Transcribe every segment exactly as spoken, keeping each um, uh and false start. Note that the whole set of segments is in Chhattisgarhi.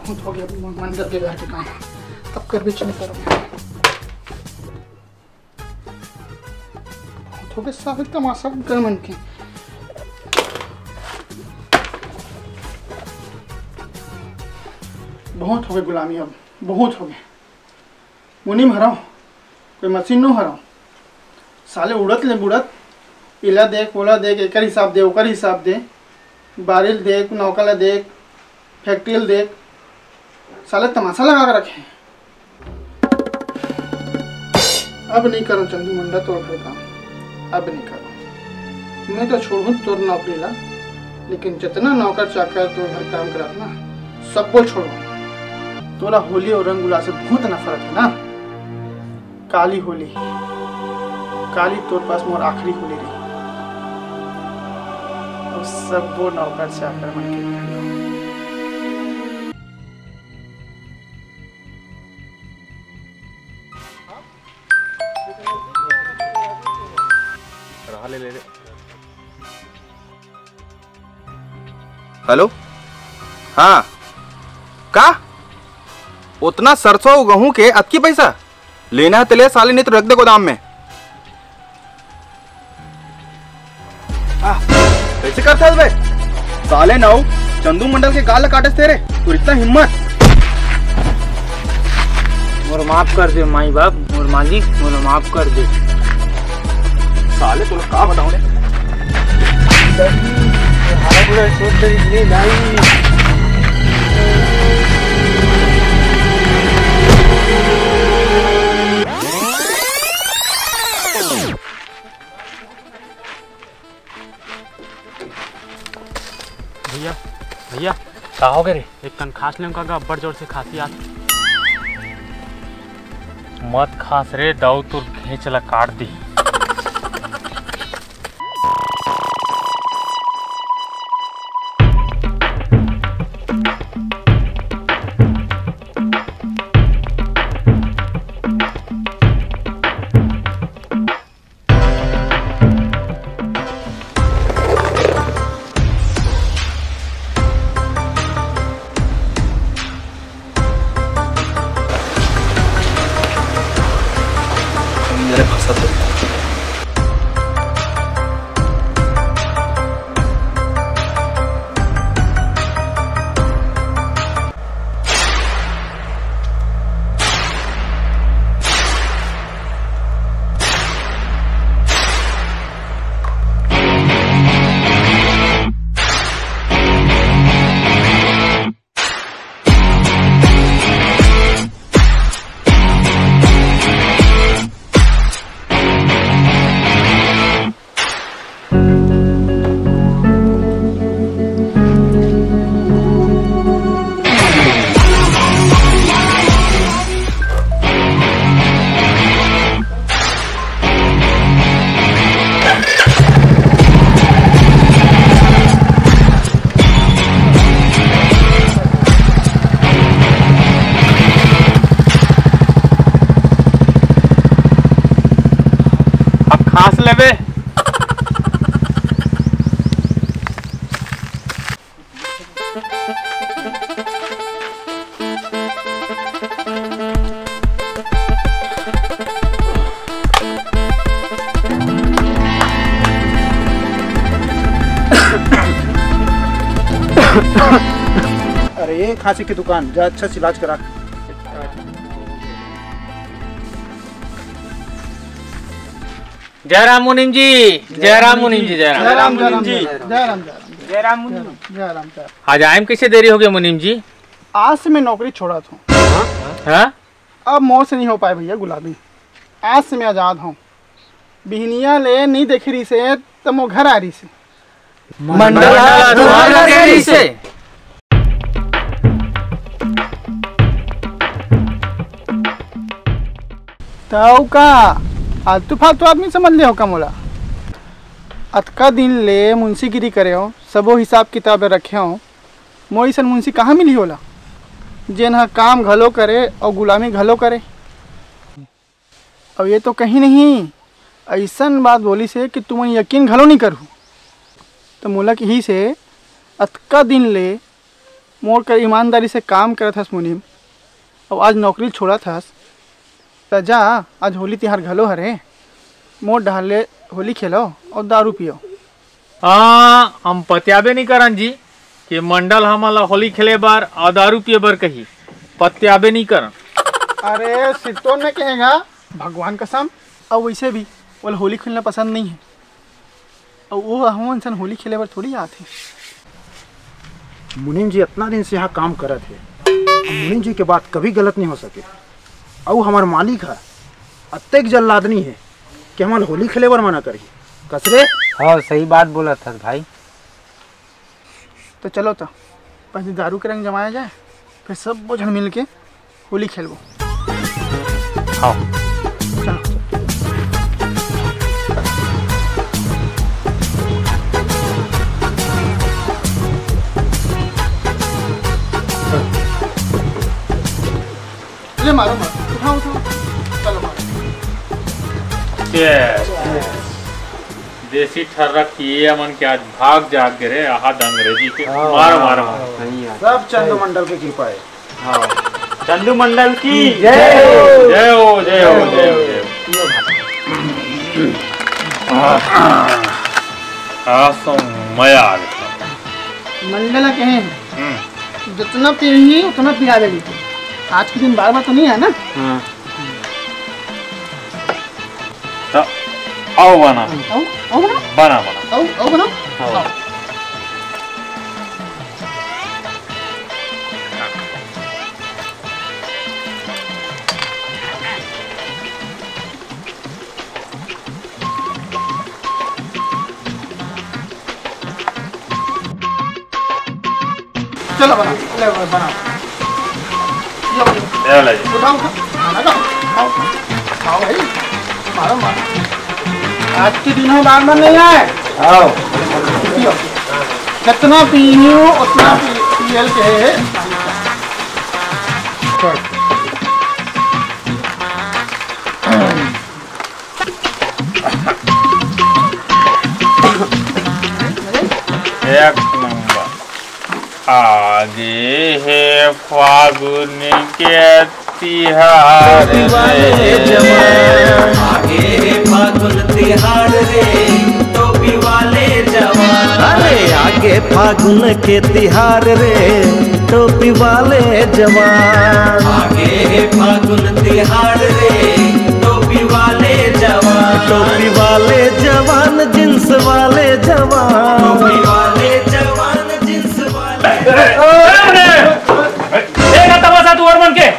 बहुत हो गया मंडल के घर के काम, तब कर बीच में करो। बहुत हो गया सारे तमाशा कर मन के। बहुत हो गए गुलामी, अब बहुत हो गए। मुनीम हराओ, कोई मशीन नो हराओ। साले उड़त ले बुड़त, इला देख, ओला देख, एकर हिसाब दे, ओकर हिसाब दे, बारिल देख, नौका ला देख, फैक्ट्री ला देख, साले तमाशा लगा के रखे। अब नहीं करो चंदू मुंडा तोर घर काम, अब नहीं करो। मैं तो छोड़ूं तोर नौकरी ला, लेकिन जितना नौकर चाकर तोर घर काम करत ना, सबको छोड़ूं। तोला होली और रंग गुलाल से बहुत नफरत है ना। काली होली, काली तोर पास मोर आखिरी होली रही। और सबो नौकर चाकर मन के घर ला। रहा ले, ले, ले। हेलो, हाँ, का? उतना सरसों अउ गहूं के अतकी पैसा? लेना है तो ले साले, नहीं तो रख दे गोदाम में। आह, कैसे करता है बे? साले नाऊ, चंदू मंडल के गाल काटे तेरे, तोर इतना हिम्मत? मोर माफ कर दे माई बाप, मोर मालिक, मोर माफ कर दे। साले तोला का बताऊं रे? हमारा पूरा सोच रही नहीं भाई। भैया, भैया। का हो गए रे? एक कन खास लेंव का गा, अब्बड़ जोर से खांसी आत। मत खास रे दाऊ, तोर घेंच ला काट दी। अब खास लेबे। अरे, ये खांसी की दुकान, जा अच्छा से इलाज करा। जय राम मुनीम जी, जय राम मुनीम जी, जय राम। जय राम, जय राम, जी। जय राम, जय राम, जय राम, जय राम, जय राम। आज आए में कैसे देरी हो गई मुनीम जी? आज से मैं नौकरी छोड़ा था। हाँ? अब मोर से नहीं हो पाए भैया गुलामी, आज से मैं आजाद हूँ। बिहनिया ले नहीं देखे रही से तो मोर घर आ रही से। मंडल ह तुहर घर के रहिसे। तव का आलतू फालतू आदमी समझ ले हो का मोला? अतका दिन ले मुंशीगिरी करे हो, सबो हिसाब किताब रखे हो, मोर अइसन मुंशी कहाँ मिली होला, जेन ह काम घलो करे अउ गुलामी घलो करे? अब ये तो कहीं नहीं अइसन बात बोलिस हे कि तुमन यकीन घलो नहीं करहू। तो मोला कहिस हे, अतका दिन ले मोर कर ईमानदारी से काम करत हस मुनीम, अउ आज नौकरी छोड़त हस, त जा, आज होली तिहार घलो हरे, मोर डहर ले होली खेलो अउ दारू पियो। हाँ, हम पतियाबे नहीं करन जी कि मंडल हमन ला होली खेले बर अउ दारू पिए बर कही, पतियाबे नहीं करन। अरे सिरतोन में कहेगा, भगवान कसम। अउ वैसे भी ओला होली खेलना पसंद नहीं है, अउ वो हमन सन होली खेले बर थोड़ी आथे। मुनीम जी इतना दिन से यहाँ काम करत हे, मुनीम जी के बात कभी गलत नहीं हो सके। अउ हमार मालिक ह अतेक जल्लादनी हे कि हमन होली खेले बर मना करही। कसरे। हाँ, सही बात बोलत हस भाई। तो चलो तो पहले दारू के रंग जमाया जाए, फिर सब झन मिल के होली खेलबो। हाँ। चलो। ले मारो, मारो, उठाओ, उठाओ। चलो, मारो। ये देसी ठर्रा किए मन के आज भाग जाग गे रे, आहा अंग्रेजी के। मारो, मारो, मारो। सब चंदू मंडल की कृपा है। चंदू मंडल की जय। जय हो, जय हो, जय हो, जय हो। हाँ, सो मजा आ गया। मंडल कहे, हम्म, जितना पीही उतना पिया देगी। आज के दिन बार बार तो नहीं है ना? तो आओ बना, आओ, आओ बना, बना, बना। आओ, आओ बना। हाँ। आओ। चलो बना, ले बना। यो, ले ले जी। उठाओ, उठाओ, खाना खाओ, खाओ, खाओ भाई, मारो, मारो। आज के दिन हो बार बार नहीं आए। आओ। पियो। जितना पीनी हो उतना पी, पियल के है। एक नंबर। आगे है फागुन के तिहार रे। आगे हे फागुन तिहार रे, टोपी वाले जवान। अरे आगे फागुन के तिहार रे, टोपी वाले जवान। आगे हे फागुन तिहार रे, टोपी वाले जवान। टोपी वाले जवान, जींस वाले जवान। टोपी वाले जवान, जींस वाले। देखा तमाशा तुंहर मन के।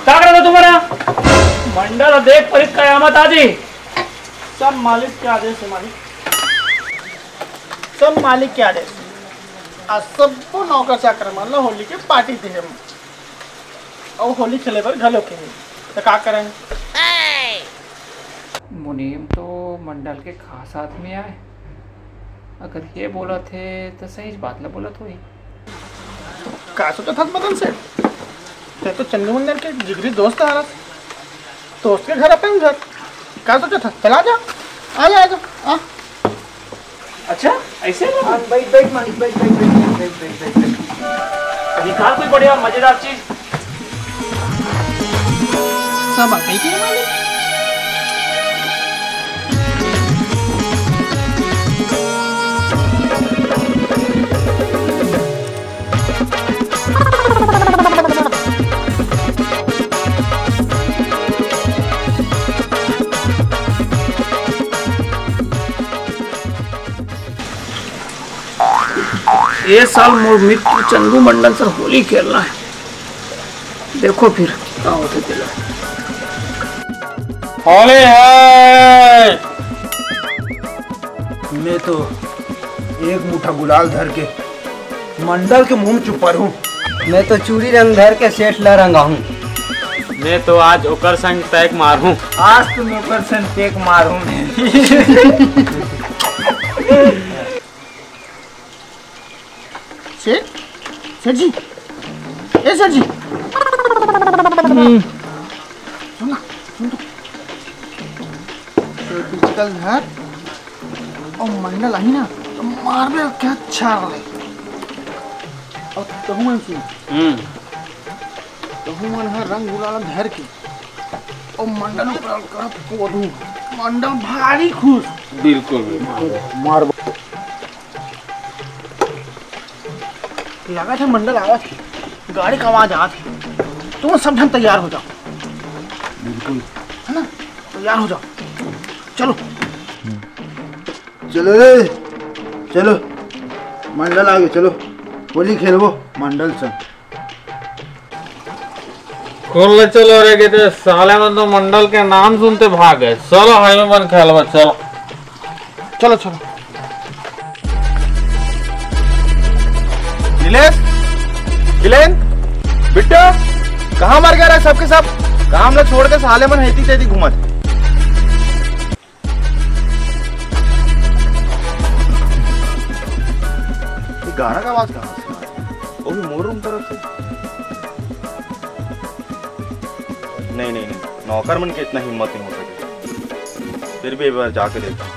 का करत हो तुम्हारा? मंडल देख परी कयामत आ जी। सब मालिक के आदेश है मालिक, सब मालिक के आदेश। आज सबो नौकर चाकर मन ला होली के पार्टी दे हम, अउ होली खेले बर घलो के, त का करन? मुनीम तो मंडल के खास आदमी आय, अगर ये बोलत हे त सही बात ला बोलत होही। का सोचत हस मदन सेठ? ते तो चंदू मंडल के जिगरी दोस्त हरस। दोस्त के घर अपन घर। का सोचत हस? चला जा। आ जा, आ जा। आ। अच्छा, ऐसे बोल? हाँ, बैठ, बैठ, मालिक, बैठ, बैठ, बैठ। निकाल कोई बढ़िया मजेदार चीज। सब आ गई थी मालिक। ए साल मोर मित्र चंदू मंडल सर होली खेलना है। देखो फिर का होथे तेला। होली है। मैं तो एक मुठा गुलाल धर के मंडल के मुंह में चुपरहूं। मैं तो चूड़ी रंग धर के सेठ ला रंगाहूं। मैं तो आज ओकर संग पैक मारहूं। आज तो मैं ओकर संग पैक मारहूं। सेठ, सेठ जी, ए सेठ जी, सुन ना, सुन तो। तो पिचकल धर अउ मंडल आही ना, तो मारबे क्या अच्छा वाले। तहु मन सुन। हम्म। तहु मन ह रंग गुलाल धर के अउ मंडल ऊपर करब कोदू। मंडल भारी खुश। बिल्कुल, बिल्कुल। मार। लागत हे मंडल आवत हे, गाड़ी का आवाज आवत हे। तुम सब झन तैयार हो जाओ। बिल्कुल। है ना? तैयार हो जाओ। चलो। चलो रे, चलो। मंडल आगे, चलो। होली खेलबो मंडल संग। खोल ले चलो रे, कहते साले मन तो मंडल के नाम सुनते भाग गए। चलो, हाईवे मन खेलबो, चलो। चलो, चलो। नीलेश, किलेन, बिट्टू, कहाँ मर गया रे सबके सब? काम ला छोड़ के साले मन हेती तेती घूमत। ये गाना का आवाज कहाँ से आ रहा है? वो भी मोर रूम तरफ से। नहीं, नहीं, नहीं, नौकर मन के इतना हिम्मत नहीं हो सके। फिर भी एक बार जाके देखता हूँ।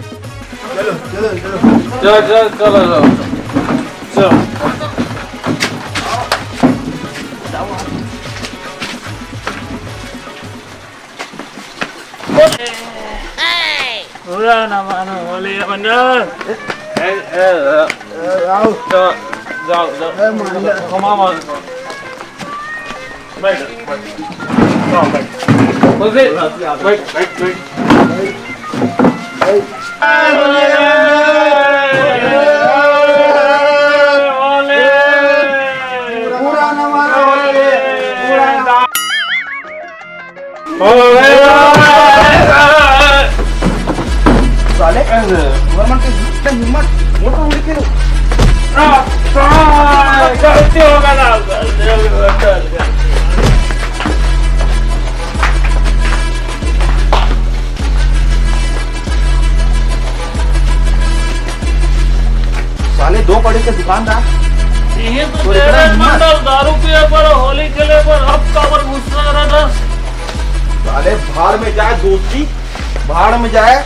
चलो, चलो, चलो। चल, चल, चलो, चलो। चल। बुरा ना मानो, होली है मंडल। ए, ए, ए, ए, आओ। जाओ, जाओ, जाओ। ए, मंडल। कमा मार। बैठ, बैठ। जाओ, बैठ। बैठ, बैठ, बैठ। बुरा ना मानो, होली है। बुरा ना। साले, गवर्नमेंट के इतना हिम्मत, मोटर उड़ के। गलती हो गया ना, गलती हो गया। साले दो पड़ी के दुकानदार। यही तो और कह इतना रहे हिम्मत। मंडल, दारू पिए पर, होली खेले पर, अब काबर गुस्सा रहा था। साले भाड़ में जाए दोस्ती, भाड़ में जाए।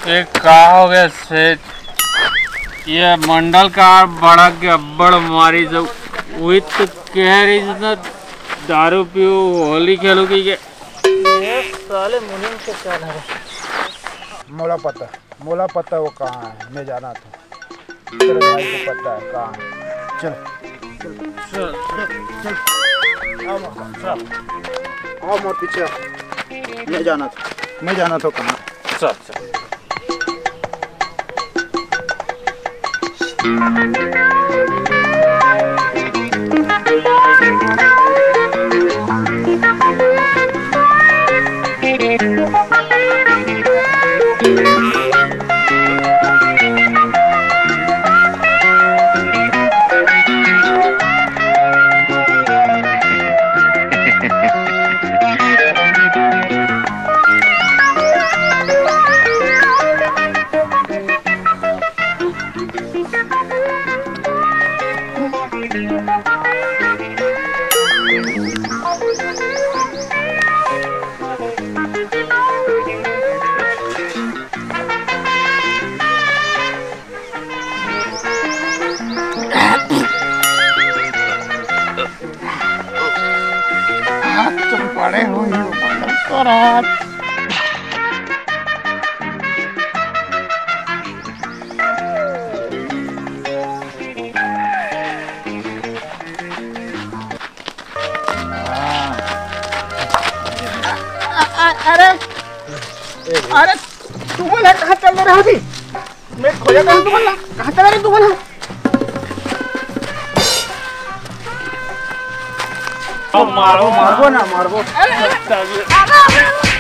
ये का हो गया सेठ? ये मंडल का आर बड़ा गब्बड़ मारी जब वही तो कह रही जितना दारू पीऊ होली खेलू की के। ये साले मुनीम के चल है। मोला पता, मोला पता वो कहाँ है, मैं जाना था। तेरे भाई को पता है कहाँ है। चल, चल, चल, चल। आओ मोर, चल। आओ मोर पीछे। मैं जाना था, मैं जाना था कहाँ। चल, चल। आज तो बड़े हुई हो, मंडल तो रात। अ-, अ-, अरे, अरे, तुमन ह कहाँ चल रहे हो जी? मैं खोजा कहाँ तुमन ला? कहाँ चल रहे तुमन ह? अब मारो, मारबो ना, मारबो। अरे, अरे, अरे।